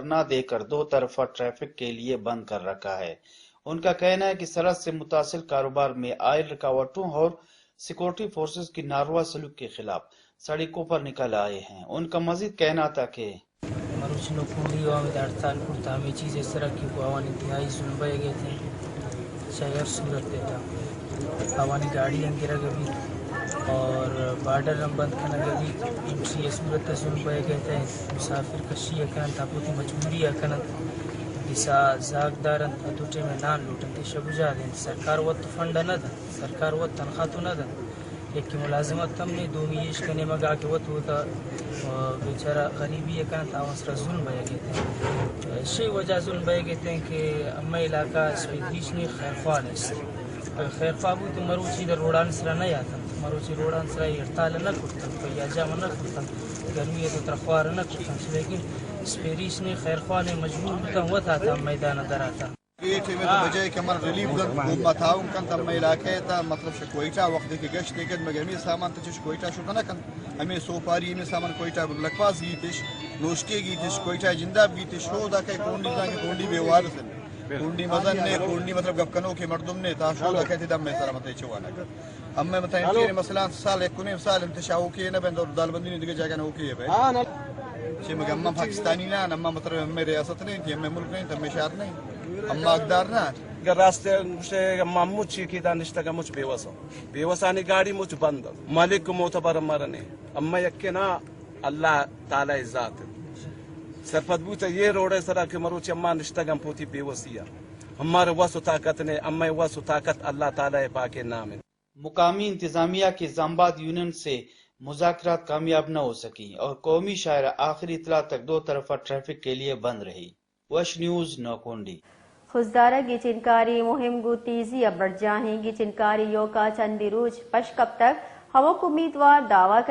دھرنا دیکر دو طرفہ ٹریفک کے لیے بند کر رکھا ہے۔ ان کا کہنا ہے کہ سرحد سے متصل کاروبار میں آئی رکاوٹوں اور سیکورٹی فورسز کی ناروا سلوک کے خلاف سڑکوں پر نکل آئے ہیں۔ ان کا مزید کہنا تھا کہ مروچی نوکونڈی ءَ ہمے ہڑتال کرتا، ہمے چیز ءِ سرا کہ گوں آوانی انتہائی ظلم بئیگ ءَ اتیں، چہ ہر صورت ءَ تھا آوانی گاڑی ہم گرگ بیت اور بارڈر ہم بند کنگ بیت، انٹری ءِ صورت ءَ ظلم بئیگ ءَ اتیں، مسافر کشی ءَ کننت، ہپوتی مجبوری ءَ کننت، گسا زاگ دارنت، دو ٹیم ءِ نان لوٹنت، اے شگوجاہ دینت، سرکار وت فنڈ نہ دنت، سرکار وت تنخواہ تو نہ دنت۔ یکے ملازمت ہم نے، دومی ایش کہ نیمگا کہ وت وتا، آ، بیچارہ غریبی ءَ کنت، آوان سرا ظلم بئیگ ءَ اتیں۔ شے وجہ ظلم بئیگ ءَ اتیں کہ ہمے علاقہ اسپیدریش نے خیرخواہ نیست۔ خیرخواہ بوت تو مروچی در روڈان سرا نہ یاتنت، مروچی روڈان سرا ہڑتال نہ کرتنت، پہ یا جام نہ کرتنت، گرمی ءَ تو ترخوار نہ کرتنت، لیکن اسپیدریش نے خیرخواہ نے مجبور بوتن وت آتاں میدان ءَ در آتاں۔ اے ٹیم ءَ تو بجائے کہ من ریلیف دنت، گوں ما تعاون کنت، ہمے علاقہ ءِ تھا، مطلب، شہ کوئٹہ وقتی کہ گشت کنت، مگہ ہمے سامان تچش کوئٹہ شت نہ کنت، ہمے سوپاری، ہمے سامان کوئٹہ لکپاس گیتش، نوشکے گیتش، کوئٹہ جنداب گیتش، شود ءَ کہ کونڈی زاں کہ کونڈی بے وارث انت۔ کونڈی مزن نے، کونڈی مطلب گپ کنوکیں مردم نے، تا شود ءَ کہ تی دم ءِ سر مت چوانگ۔ ہمے مطلب انچیں مسئلہ انت، سال یک و نیم سال انت شاہ اوکے نہ بنت اور دالبندی نے دگہ جاگہ نہ اوکے بنت۔ چے مگہ ہم پاکستانی نہ، ہم مطلب ہمے ریاست نہیں، ہمے ملک نہیں، ہمے شہر نہیں، ہم حقدار نہ۔ اگر راستے گوشے، ہم مچی کی دانشتگ مچ بے وسا۔ بے وسانی گاڑی مچ بند۔ مالک کو معتبر مرنے۔ ہم یکے نہ، اللہ تعالی ذات۔ سرپد بوت یہ روڈ سرا کہ مروچی ہم نشتگ ہم پوتی بے وسی۔ ہمارے وس و طاقت نے، ہمے وس و طاقت اللہ تعالی پاک نام ہے۔ مقامی انتظامیہ کی زامباد یونین سے مذاکرات کامیاب نہ ہو سکی اور قومی شاہراہ آخری اطلاع تک دو طرفہ ٹریفک کے لیے بند رہی۔ وش نیوز، نوکونڈی۔ خضدارا گچینکاری مہم گوں تیزی ءَ برجاہ ایں۔ گچینکاری ایوکا چندی روچ پش کپتگ۔ ہمک امیدوار دعویٰ